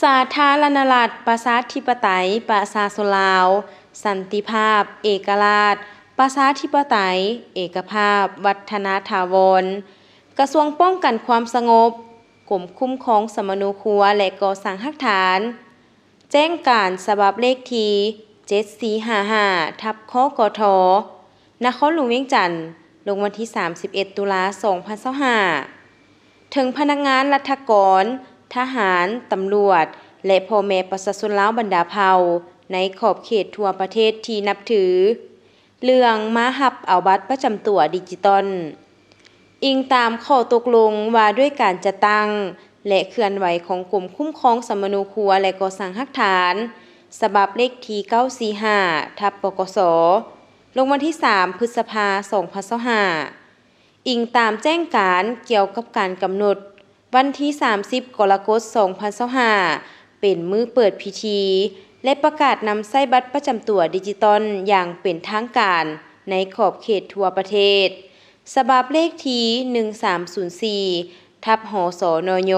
ສາທາລະນະລັດ ປະຊາທິປະໄຕ ປະຊາຊົນລາວ, ສັນຕິພາບ, ເອກະລາດ, ປະຊາທິປະໄຕ, ເອກະພາບ, ວັດທະນະຖາວອນ, ກະຊວງປ້ອງກັນຄວາມສະຫງົບ, ກົມຄຸ້ມຄອງສຳມະໂນຄົວ ແລະ ກໍ່ສ້າງຮາກຖານ, ແຈ້ງການສະບັບເລກທີ ເຈັດສີ່ຫ້າຫ້າ ທັບ ຄກທ ນະຄອນຫຼວງວຽງຈັນ ລົງວັນທີ ສາມສິບເອັດ ຕຸລາ ສອງພັນຊາວຫ້າ ເຖິງພະນັກງານລັດຖະກອນ, ທະຫານ, ຕຳຫຼວດ ແລະ ພໍ່ແມ່ປະຊາຊົນລາວບັນດາເຜົ່າ ໃນຂອບເຂດທົ່ວປະເທດທີ່ນັບຖື ເລື່ອງມາຮັບເອົາບັດປະຈຳຕົວດິຈິຕອນ. ອີງຕາມຂໍ້ຕົກລົງວ່າດ້ວຍການຈັດຕັ້ງ ແລະ ເຄື່ອນໄຫວຂອງກົມຄຸ້ມຄອງສຳມະໂນຄົວ ແລະ ກໍ່ສ້າງຮາກຖານ ສະບັບເລກທີ ເກົ້າສີ່ຫ້າ ທັບ ປກສ ລົງວັນທີ ສາມ ພຶດສະພາ ສອງພັນຊາວຫ້າ ອີງຕາມແຈ້ງການກ່ຽວກັບການກຳນົດ ວັນທີ ສາມສິບ ກໍລະກົດ ສອງພັນຊາວຫ້າ ເປັນມື້ເປີດພິທີ ແລະ ປະກາດນຳໃຊ້ບັດປະຈຳຕົວດິຈິຕອນຢ່າງເປັນທາງການໃນຂອບເຂດທົ່ວປະເທດ ສະບັບເລກທີ ໜຶ່ງສາມສູນສີ່ ທັບ ຫສນຍ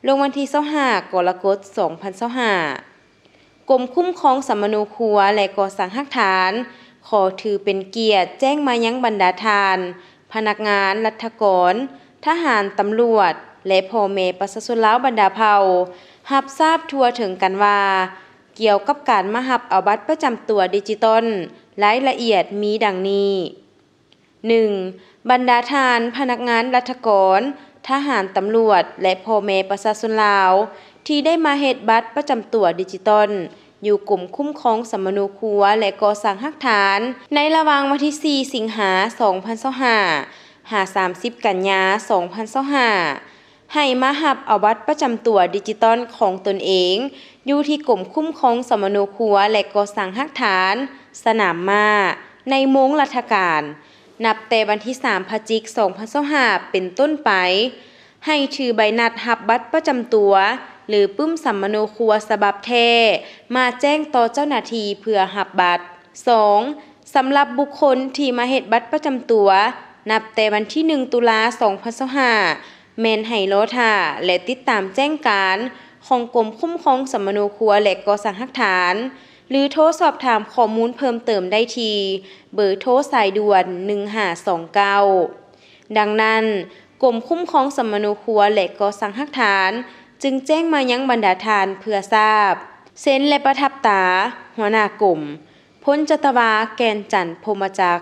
ລົງວັນທີ ຊາວຫ້າ ກໍລະກົດ ສອງພັນຊາວຫ້າ. ກົມຄຸ້ມຄອງສຳມະໂນຄົວ ແລະ ກໍ່ສ້າງຮາກຖານ ຂໍຖືເປັນກຽດແຈ້ງມາຍັງບັນດາທ່ານ ພະນັກງານ, ລັດຖະກອນ, ທະຫານ, ຕຳຫຼວດ ແລະ ພໍ່ແມ່ປະຊາຊົນລາວບັນດາເຜົ່າ ຮັບຊາບທົ່ວເຖິງກັນວ່າ ກ່ຽວກັບການມາຮັບເອົາບັດປະຈຳຕົວດິຈິຕອນ ລາຍລະອຽດມີດັ່ງນີ້. ໜຶ່ງ, ບັນດາທ່ານພະນັກງານລັດຖະກອນ, ທະຫານ, ຕຳຫຼວດ ແລະ ພໍ່ແມ່ປະຊາຊົນລາວ ທີ່ໄດ້ມາເຮັດບັດປະຈຳຕົວດິຈິຕອນ ຢູ່ກົມຄຸ້ມຄອງສຳມະໂນຄົວ ແລະ ກໍ່ສ້າງຮາກຖານ ໃນລະຫວ່າງວັນທີ ສີ່ ສິງຫາ ສອງພັນຊາວຫ້າ ຫາ ສາມສິບ ກັນຍາ ສອງພັນຊາວຫ້າ ໃຫ້ມາຮັບເອົາບັດປະຈຳຕົວດິຈິຕອນຂອງຕົນເອງ ຢູ່ທີ່ກົມຄຸ້ມຄອງສຳມະໂນຄົວ ແລະ ກໍ່ສ້າງຮາກຖານ ສະໜາມມ້າ ໃນໂມງລັດຖະການ ນັບແຕ່ວັນທີ ສາມ ພະຈິກ ສອງພັນຊາວຫ້າ ເປັນຕົ້ນໄປ, ໃຫ້ຖືໃບນັດຮັບບັດປະຈຳຕົວ ຫຼື ປຶ້ມສຳມະໂນຄົວສະບັບແທ້ ມາແຈ້ງຕໍ່ເຈົ້າໜ້າທີ່ເພື່ອຮັບບັດ. ສອງ, ສຳລັບບຸກຄົນທີ່ມາເຮັດບັດປະຈຳຕົວ ນັບແຕ່ວັນທີ ໜຶ່ງ ຕຸລາ ສອງພັນຊາວຫ້າ ແມ່ນໃຫ້ລໍຖ້າ ແລະ ຕິດຕາມແຈ້ງການຂອງກົມຄຸ້ມຄອງສຳມະໂນຄົວ ແລະ ກໍ່ສ້າງຮາກຖານ ຫຼື ໂທສອບຖາມຂໍ້ມູນເພີ່ມເຕີມໄດ້ທີ່ເບີໂທສາຍດ່ວນ ໜຶ່ງຫ້າສອງເກົ້າ. ດັ່ງນັ້ນ, ກົມຄຸ້ມຄອງສຳມະໂນຄົວ ແລະ ກໍ່ສ້າງຮາກຖານ ຈຶ່ງແຈ້ງມາຍັງບັນດາທ່ານເພື່ອຊາບ. ເຊັນ ແລະ ປະທັບຕາ ຫົວໜ້າກົມ, ພົນຈັດຕະວາ ແກ່ນຈັນ ພົມມະຈັກ.